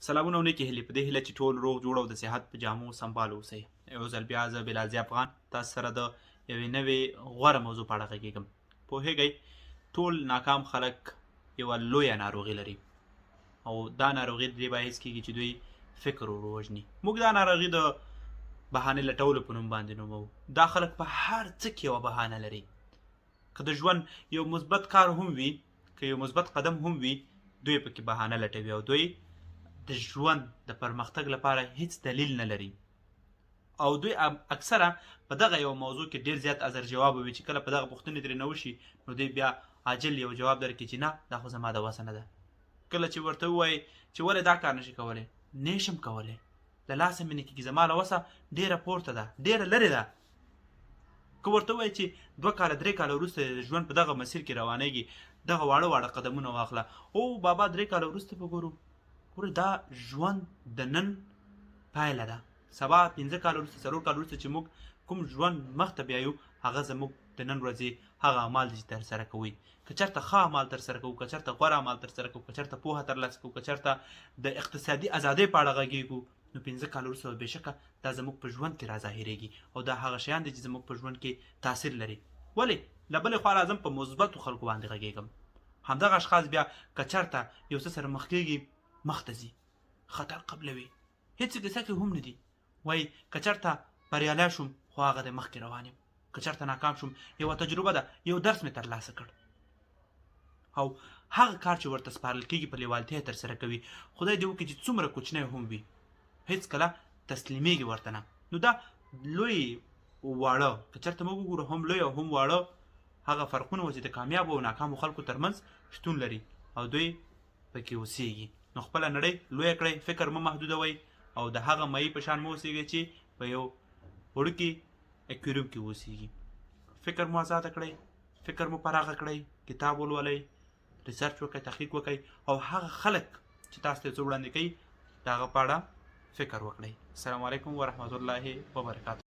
سلامونه او نیکې هیلې په دې هیله چې ټول روغ جوړ او د صحت په جامو سمبال اوسئ. یو ځل بیا زه بلال ضیاء افغان تاسو سره د یوې نوې غوره موضوع په اړه غږیږم. پوهیږئ، ټول ناکام خلک یوه لویه ناروغي لري او دا ناروغي د دې باعث کیږي چې دوی فکر وروژني. موږ دا ناروغي د بهانې لټولو په نوم باندې نوموو. دا خلک په هر څه کې یوه بهانه لري. که د ژوند یو مثبت کار هم وي، که یو مثبت قدم هم وي، دوی پکې بهانه لټوي او دوی د ژوند د پرمختګ لپاره هیڅ دلیل نه لري. او دوی اکثره په دغه یو موضوع کې ډیر زیات ازر جواب وي چې کله په دغه پوښتنې ترې نه وشي نو دوی بیا عاجل یو جواب درکړي چې نه، دا خو زما د وسه نه ده. کله چې ورته ووایي چې ولې دا کار نشي کولی، نشم کولی، له لاسه مې نه کېږي، زما له وسه ډېره پورته ده، ډېره لرې ده. که ورته ووایي چې 2 کاله 3 کاله وروسته د ژوند په دغه مسیر کې روانېږي، دغه واړه واړه قدمونه واخله، او بابا 3 کاله وروسته به ګورو. ګوره، دا ژوند د نن پایله ده. سبا 5 کاله وروسته، 4 کاله وروسته چې موږ کوم ژوند مخته بیایو، هغه زموږ د نن ورځې هغه اعمال دي چې ترسره کوي. که چېرته ښه اعمال ترسره کوو، که چېرته غوره اعمال ترسره کوو، که چېرته پوهه ترلاسه کوو، که چېرته د اقتصادي ازادۍ په اړه غږیږو، نو 5 کاله وروسته به بېشکه دا زموږ په ژوند کې را ظاهرېږي او دا هغه شیان دي چې زموږ په ژوند کې تاثیر لري. ولې له بلې خوا راځم، په مثبتو خلکو باندې غږېږم. همدغه اشخاص بیا که چېرته یو څه سره مخ کېږي، مخته ځي، خطر قبلوي، هېڅ کیسه کې هم نه دي. وایي که چېرته بریالی شوم خو هغه دی مخکې روان یم، که چېرته ناکام شوم یوه تجربه ده، یو درس مې ترلاسه کړ. او هغه کار چې ورته سپارل کېږي په لیوالتیا یې ترسره کوي، خدای دې وکړي چې څومره کوچنی هم وي، هېڅکله تسلیمېږي ورته نه. نو دا لوی واړه که چېرته موږ وګورو، هم لوی او هم واړه هغه فرقونه و چې د کامیابو او ناکامو خلکو ترمنځ شتون لري او دوی پکې اوسېږي. نو خپله نړۍ لویه کړئ، فکر مه محدودوئ او د هغه مایي په شان مه اوسېږئ چې په یو وړوکي اکویریوم کې اوسېږي. فکر مو ازاده کړئ، فکر مو پراخه کړئ، کتاب ولولئ، ریسرچ وکړئ، تحقیق وکړئ او هغه خلک چې تاسو ته څه وړاندې کوي د هغه په اړه فکر وکړئ. السلام علیکم ورحمت الله وبرکاته.